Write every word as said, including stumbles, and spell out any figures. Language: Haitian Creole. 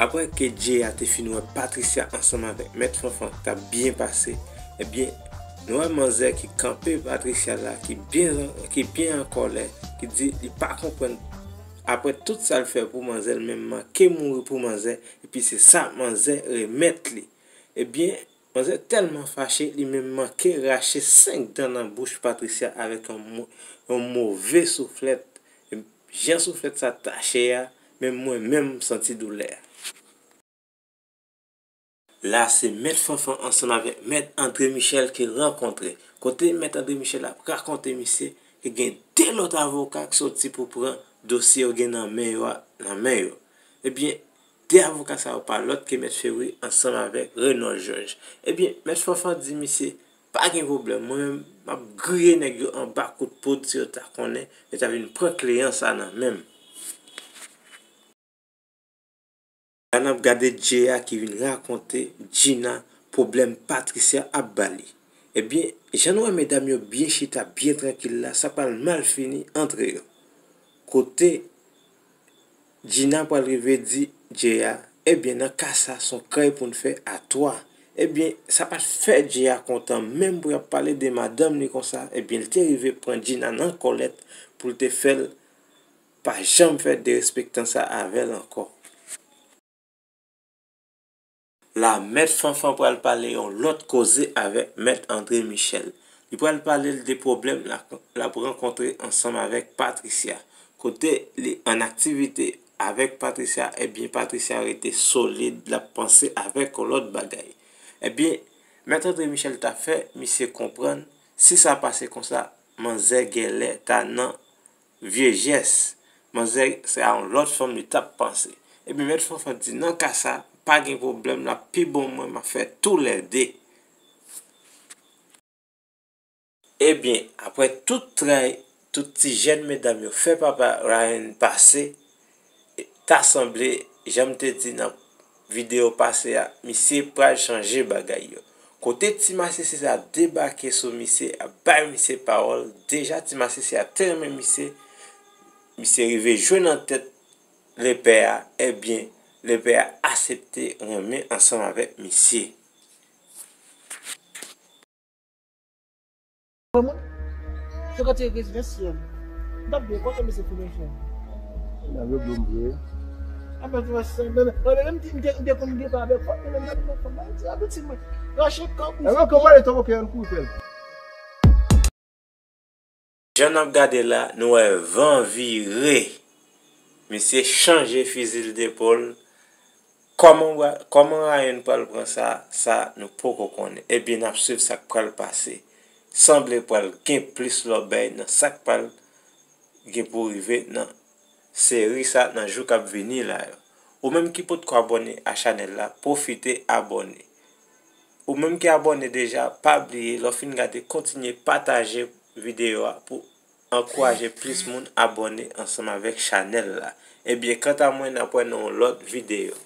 Apre ke Jay a te fin wè Patricia ansanm avèk Mèt Fanfan t ap byen pase, ebyen, nou wè manzè ki kanpe Patricia la, ki byen, ki byen an kòlè, ki di li pa konprann. Apre tout sa l fè pou manzè, l menm manke mouri pou manzè, epi se sa manzè remèt li. Ebyen, manzè tèlman fache, li menm manke rache senk dan nan bouch Patricia avèk yon mo-, yon move souflèt. Jan souflèt sa tache a, menm mwen menm m santi doulè a. La, se Mèt Fanfan ansanm avèk Mèt André Michel ki rankontre. Kote Mèt André Michel ap rakonte misye ke gen de lòt avoka k soti pou pran dosye yo gen nan men yo a, nan men yo. Ebyen, de avoka sa yo pa lòt ke Mèt Fewri ansanm avèk Renold Georges. Ebyen, Mèt Fanfan di misye, pa gen pwoblèm, mwen menm, m ap griye nèg yo anba kout poud si yo ta konnen, yo ta vin pran kliyan sa nan men m. La n ap gade Jay a ki vin rakonte Gina pwoblèm Patricia ap ba li. Ebyen, jan nou wè medam yo byen chita, byen trankil la, sa pral mal fini antre yo. Kote Gina pral rive di Jay a, ebyen, nan ka sa, s on kay pou n fè a twa. Ebyen, sa pa t fè Jay a kontan, menm pou y ap pale de madanm li konsa, ebyen, l te rive pran Gina nan kòlèt pou l te fè l pa janm fè derespektan sa avè l ankò. La, Mèt Fanfan pral pale yon lòt koze avèk Mèt André Michel. Li pral pale l de pwoblèm l ap, l ap rankontre ansanm avèk Patricia. Kote li an aktivite avèk Patricia, ebyen, Patricia rete solid, l ap panse avèk yon lòt bagay. Ebyen, Mèt André Michel ta fè misye konprann, si sa pase konsa, manzè genlè ta nan vye jès. Manzè se a yon lòt fanm li t ap panse. Ebyen, Mèt Fanfan di, nan ka sa, pa gen pwoblèm, l ap pi bon mwen, m ap fè toulède. Ebyen, apre tout tray, tout ti jèn medam yo fè papa Ryan pase, ta sanble, jan m te di nan videyo pase a, misye pral chanje bagay yo. Kote ti masisi sa debake sou misye, ap bay misye pawòl, deja ti masisi a te renmen misye, misye rive jwe nan tèt lepè a, ebyen, lepè a asepte renmen ansanm avèk misye. Bon moun, se kote rezidansyèl. M t ap byen kontan, mesye, foumen fè. N ap yo blonm vre. Apre tou wè sa, men, men, men, men, m te, m te, m te konn gen pa avèk fòt, men, men, men, men, men, ti abiti mwen. Rache kòb. E mwen konprann to koke an kou fè. Jan n ap gade la, nou wè van vire. Misye chanje fizi l depòl. Kòman, kòman Ryan pral pran sa, sa nou poko konnen. Ebyen, n ap swiv sa k pral pase. Sanble pral gen plis lòbèy nan sa k pral gen pou rive nan seri sa nan jou k ap vini la yo. Ou menm ki potko abòne a chanèl la, pwofite abòne. Ou menm ki abòne deja, pa bliye, lè w fin gade, kontinye pataje videyo a pou ankouraje plis moun abòne ansanm avèk chanèl la. Ebyen, kanta mwen, n ap wè nan yon lòt videyo.